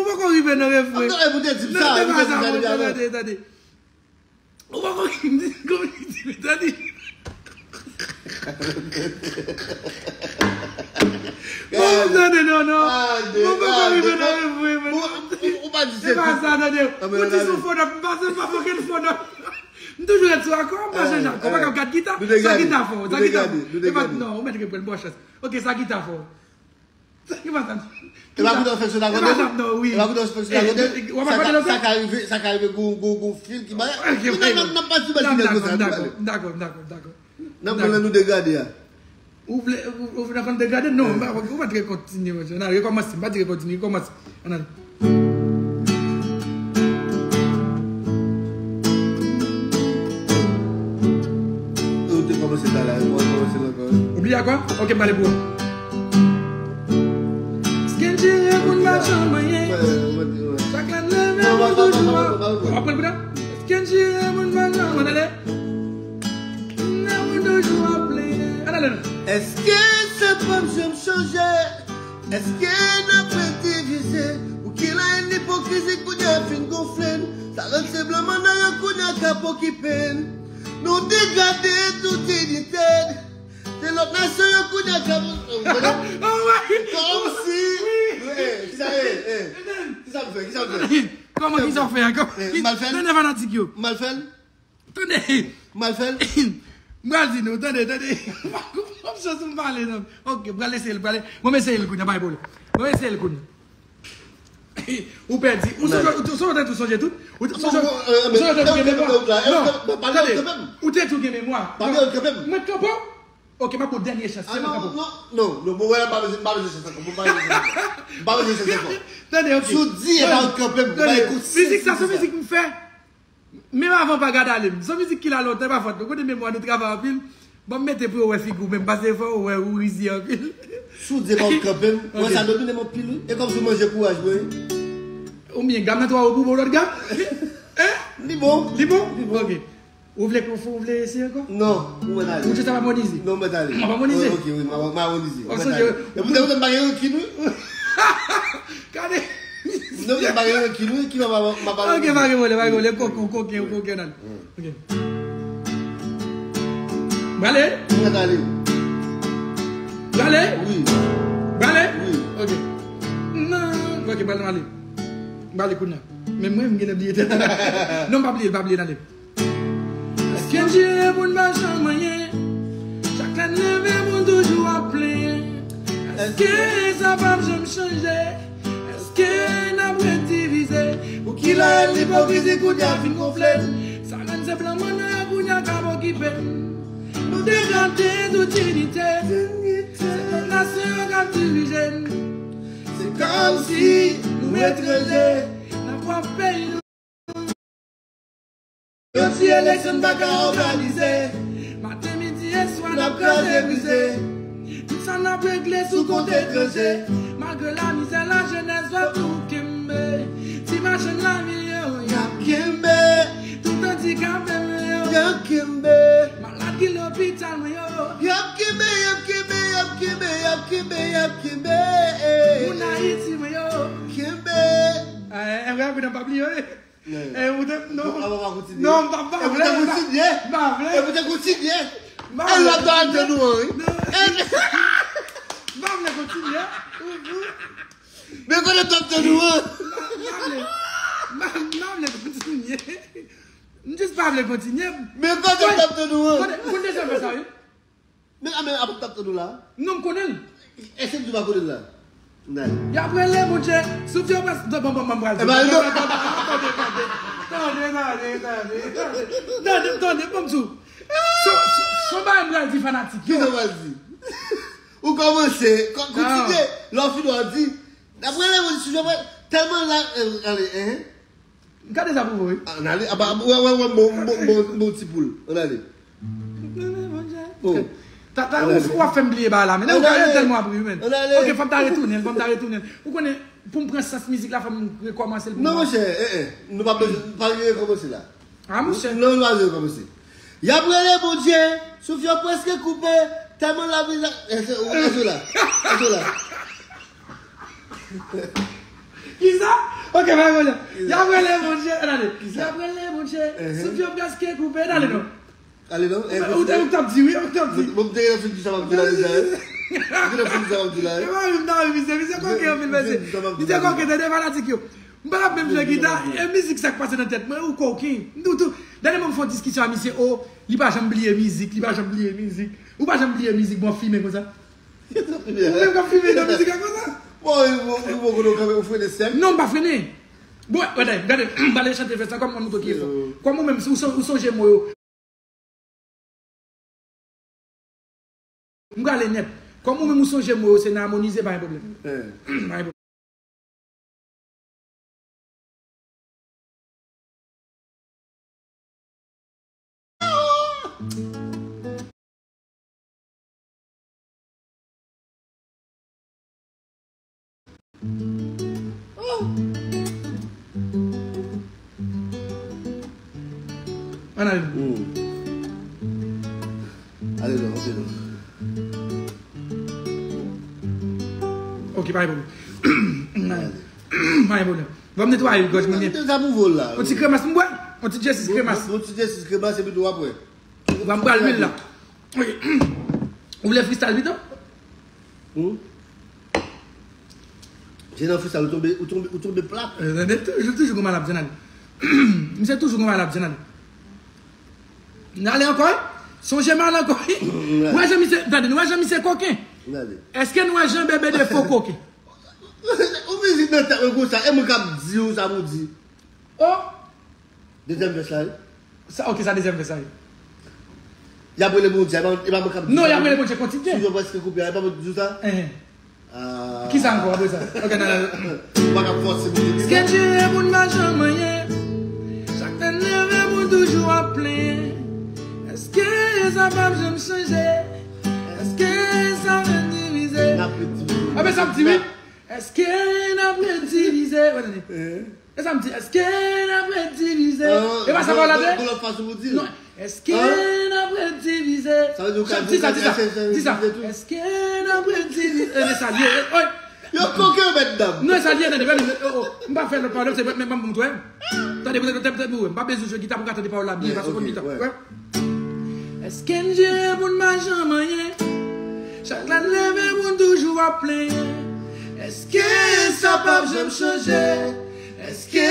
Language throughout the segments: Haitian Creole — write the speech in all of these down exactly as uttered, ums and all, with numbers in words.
Ou poko rive nan refren. Ou te di sa, ou te di sa depi avan. Tande, tande. Ou poko rive, tande. Bon, tande, non, non. Ou poko rive nan refren, men. Ou pa di se pa sa, tande. Ou di sou fo nòt, m pa se pa fokin fo nòt. M toujou ret sou akò, m pa chanje akò. Pa ka gad gita, sa gita fò, sa gita fò. E pa, non, ou mèt reprann, bon chans. Ok, sa gita fò. Sa ki pa sa. E pa koute w fè sou lagonde? Non, wi. E pa koute w fè sou lagonde? Sa ka rive, sa ka rive gon, gon, gon fil ki bagay. N ap, n ap pati bal ki nèg konsa. Dakò, dakò, dakò. N ap pran nan nou degade a. Ou vle, ou, ou vle konn degade? Non, m pa, ou pa t rekontinye, monchè. Nan, rekòmanse, m pa di rekontinye, rekòmanse. Ann ale. Ou te kòmanse ta la, ou kòmanse l ankò. Ou bliye akò? Ok, m pale pou ou. Skin jere moun pa janm anyen. Chak lè n leve, moun toujou ap. W ap pran l pou dat? Skin jere moun pa janm anyen. Ann ale. Moun toujou ap plenyen. Ann ale non. Èske sa p ap janm chanje? Èske n ap ret divize? Pou ki lè ipokrizi kounye a fin gonfle n? Sa rann se blan mannan yo kounye a k ap okipe n. Nou degade tout diyite n. Se lòt nasyon yo kounye a k ap. Kòmsi. Kisa ye? Kisa m fè? Kisa m fè? Kòman, kisa w fè ankò? Tande fanatik yo. M al fè l. Tande. M al fè l. M pral di nou, tande, tande. M pa konn chans m pale, non. Ok, m pral eseye l, pral, mwen eseye l kounye a, pa gen pwoblèm. Mwen eseye l kounye a. Ou pèdi. Ou sonje, ou sonje, ou sonje tout. Ou sonje, ou sonje tout gen memwa. Non, tande. Ou te tou gen memwa. Mwen kanpe w. Ok, m ap ba w dènye chans. Sèlman kanpe w. Non, non, non, bon, wè, m pa bezwen, m pa bezwen chans ankò. M pa bezwen chans ankò. M pa bezwen chans ankò. Tande, ok. Si w di, e pa w kanpe m, ou pa gen konsèy. Mizik sa, se mizik m fè. Menm avan pa gade ale m. Se yon mizik ki la lontan, e pa fòt nou. Kote memwa nou travay anpil. Bon, m mete pou yo wè figi w menm, paske fò yo wè ou rizye anpil. Si w di pa w kanpe m, mwen sa domine m anpil, wi. E kòmsi w manje kouraj mwen, wi. Oubyen gam nan twò wo pou bon lòt gam? Hein? Li bon. Li bon? Li bon. Ok. Ou vle, ou vle eseye ankò? Non, ou mèt ale. Ou jis ap amonize? Non, ou mèt ale. M ap amonize? Ok, wi, m ap, m ap amonize. Ou sonje, ou mèt ale. Epi ou te, ou te m pa gen rankin, wi. Gade. Non, m pa gen rankin, wi, ki m ap, m ap amonize. Ok, pa gen pwoblèm, pa gen pwoblèm. Koken, koken, koken, nan. Ok. Prale? Ou mèt ale. Prale? Wi. Prale? Wi. Ok. Non, ok, prale, prale. Prale kounye a. Men mwen, m genlè bliye tèt. Non, pa bliye, pa bliye, n ale. Èske jere moun pa janm anyen? Chak lè n leve, moun toujou ap plenyen. Èske sa p ap janm chanje? Èske n ap Lipokrizi kounye a fin gonfle n. Sa rann se blan manno yo kounye a k ap okipe n. Nou degrade tout diyite n. Se lòt nasyon yo k ap dirije n. Se kòmsi nou etranje, n ap pran peyi nou. Yo di eleksyon n pa ka òganize. Maten, midi e swa, n ap kraze brize. Tout sa n ap regle sou kont etranje. Malgre lamizè, lajenès dwe tou kenbe. Ti machann lavil yo, y ap kenbe. Tout andikape mwen yo, y ap kenbe. Malad ki lopital mwen yo, y ap kenbe, y ap kenbe, y ap kenbe, y ap kenbe, y ap kenbe. Moun Ayiti mwen yo, kenbe. Eh, eh, eh, pa bliye, wi. Eh, ou te, non. Bon, avan pa kontinye. Non, m pa, m pa vle. E pou te kontinye. M pa vle. E pou te kontinye. M pa vle. E l ap dòyè nou an, wi. Non. M pa vle kontinye. Men konnen t ap tann ou an. M pa, m pa vle. M pa, m pa vle kontinye. M jis pa vle kontinye. Men konnen t ap tann ou an. Konnen, konnen dezyèm vès la, wi. Men, a, men, apa t ap tann ou la? Non, m konnen l. Èske m di w pa konnen l la? Nan. Y ap rele Bondye, souf yo pral, bon, bon, bon, m pral di. Tande, tande, tande, tande, tande, tande, tande, tande, ban m di w. Se, se, se yon bagay m pral di fanatik yo. Kisa w pral di? Ou kòmanse, kò-, kontinye. Lè w fini, w ap di, y ap rele Bondye, souf yo pral, tèlman la, eh, ale, eh. Gade sa pou vre. Ann ale, aba, wè, wè, wè, bon, bon, bon, bon ti poul. Ann ale. Oh. Tata, ou, ou ap fè m bliye bagay la, men ou ka rete tèlman ap ri, men. Ann ale. Ok, fò m ta retounen l, fò m ta retounen l. Ou konnen, pou m pran sans mizik la, fò m rekòmanse l pou mwen. Non, monchè, eh, eh. Nou pa bezwen, pa rekòmanse la. Ah, monchè. Non, nou pa bezwen rekòmanse. Y ap rele Bondye, souf yo prèske koupe, tèlman lavi la, eh, se, eh, se la. Eh, se la. Kisa? Ok, pa gen pwoblèm. Y ap rele Bondye, tande. Kisa? Y ap rele Bondye. Souf yo prèske koupe, tande non. Ale non. Ou, ou, ou t ap di, wi, ou t ap di. Bon, m te gen fin di sa m ap di la deja, wi. M te gen fin di sa m ap di la, wi. E pa wi, m ta wi, misye, misye koken anpil, mesye. Misye koken, tande fanatik yo. M pa t ap menm jwe gita, e mizik sa k pase nan tèt mwen, ou koken. Nou tou, dènye mwen m fè yon diskisyon a misye, o, li pa janm bliye mizik, li pa janm bliye mizik. Ou pa janm bliye mizik, bon, fimen konsa. Ou menm k ap fimen nan mizik la konsa? Bon, ou, ou, ou, ou, ou frennen sèk? Non, m pa frennen. Bon, gade, gade, m prale chante vès la, kòm mwen moutre ki e fò. Kòm ou menm, si ou son-, ou sonje mo yo. M prale nèt. Kòm ou menm ou sonje mo yo, se nan amonize, pa gen pwoblèm. Pa gen pwoblèm. Ann ale. Hmm. Ale non, ok non. Ok, pa gen pwoblèm. Pa gen pwoblèm. Ban m netwaye gòj mwen byen. Sa pou vo la. Yon ti kremas m bwè. Yon ti Jessis kremas. Yon ti Jessis kremas epi tou apre. Ban m bwè lwil la. Ok. Ou vle freestyle pito? Hmm? Se nan freestyle ou tonbe, ou tonbe, ou tonbe plat. Eh, tande, toujou, toujou gon malap, Jan Ale. Misye toujou gon malap, Jan Ale. N ale ankò, wi. Sonje m ale ankò, wi. Nou wè jan misye, tande, nou wè jan misye koken. Èske nou wè jan Bebe Defo koken? Ou mizik nan tèt mwen konsa, e mwen k ap di w sa pou di. Oh! Dezyèm vès la, wi. Sa, ok, sa dezyèm vès la, wi. Y ap rele Bondye, e pa, e pa mwen k ap di sa. Non, y ap rele Bondye, kontinye. Souf yo prèske koupe, e pa mwen k di w sa? Enhen. Ah. Kisa ankò apre sa? Ok, nan, nan. Ou pa ka fòse moun. Èske Dye pou n pa janm anyen? Chak lè n leve, moun toujou ap plenyen. Èske sa p ap janm chanje? Èske sa p ap divize? N ap ret divize. Anben, sa m di, wi. Èske n ap ret divize? Wè, tande. E sa m di, èske n ap ret divize? E pa sa pawòl la te? Gon lòt fason pou di l. Non, èske n ap ret divize? Sa vle di ou ka di sa, di sa, di sa. Èske n ap ret divize? E, men sa l ye, e, oy. Yo koke yo mèt dam. Non, sa l ye, tande, tande, oh, oh. M pa fè lòt pawòl, se mwen, men, men, men, tande, tande, tande, m pa bezwen jwe gita pou m ka tande pawòl la byen, paske w konn gita. Èske n jere pou n pa janm anyen? Chak lè n leve, moun toujou ap plenyen. Èske sa p ap janm chanje? Èske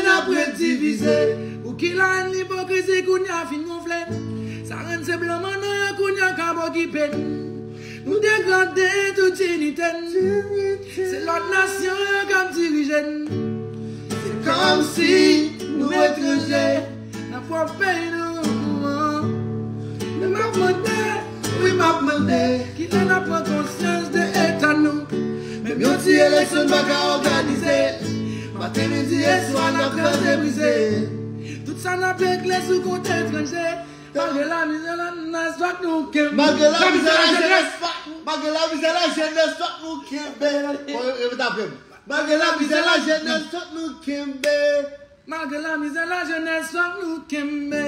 n ap ret divize? Poukisa lipokrizi kounye a fin gonfle? Sa rann se blan manno yo kounye a k ap okipe n. Nou degrade tout diyite n. Se lòt nasyon yo k ap dirije n. Se kòmsi Pwòp peyi nou an. Men m ap mande, wi, m ap mande, kilè n ap pran konsyans de eta nou? Menm yon ti eleksyon n pa ka òganize. Maten, midi e swa n ap kraze brize. Tout sa n ap regle sou kont etranje. Malgre lamizè, lajennès, fòk nou kenbe. Malgre lamizè, lajennès, fòk nou kenbe. Malgre lamizè, lajennès, fòk nou kenbe. Malgre lamizè, lajennès, fòk nou kenbe. Malgre lamizè, lajennès, fòk nou kenbe.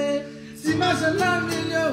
Si machann lamil yo